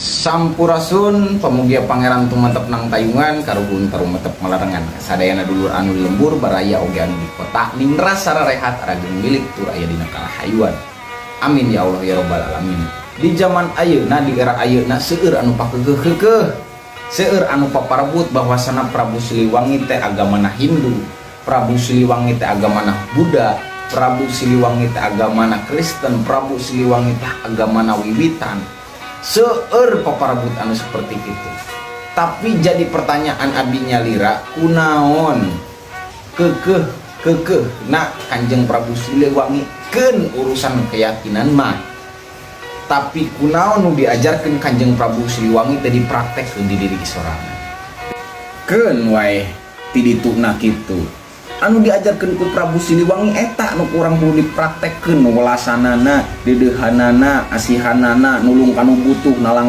Sampurasun, pamugia Pangeran tumetep nang tayungan, karuhun tarumetep malarengan. Sadayana dulur anu di lembur, baraya oge anu di kota, ningrat sararehat, arageng milik tur aya dina karahayuan. Amin ya Allah ya Robbal alamin. Di zaman ayeuna, di era ayeuna, seueur anu pakeukeuh-keukeuh. Seueur anu paparebut bahwasana Prabu Siliwangi teh agamana Hindu, Prabu Siliwangi teh agamana Buddha, Prabu Siliwangi teh agamana Kristen, Prabu Siliwangi teh agamana Wiwitan. Seueur paparebut anu seperti itu. Tapi jadi pertanyaan abi nyalira, kunaon keukeuh keukeuh na Kanjeng Prabu Siliwangi keun urusan keyakinan mah, tapi kunaon nu diajarkeun Kanjeng Prabu Siliwangi teh dipraktekkeun di diri sorangan? Keun wae ti dituna kitu, anu diajarkeun ku Prabu Siliwangi eta nu kurang perlu dipraktekkeun, welasanana, deudeuhanana, asihanana, nulung kanu butuh, nalang.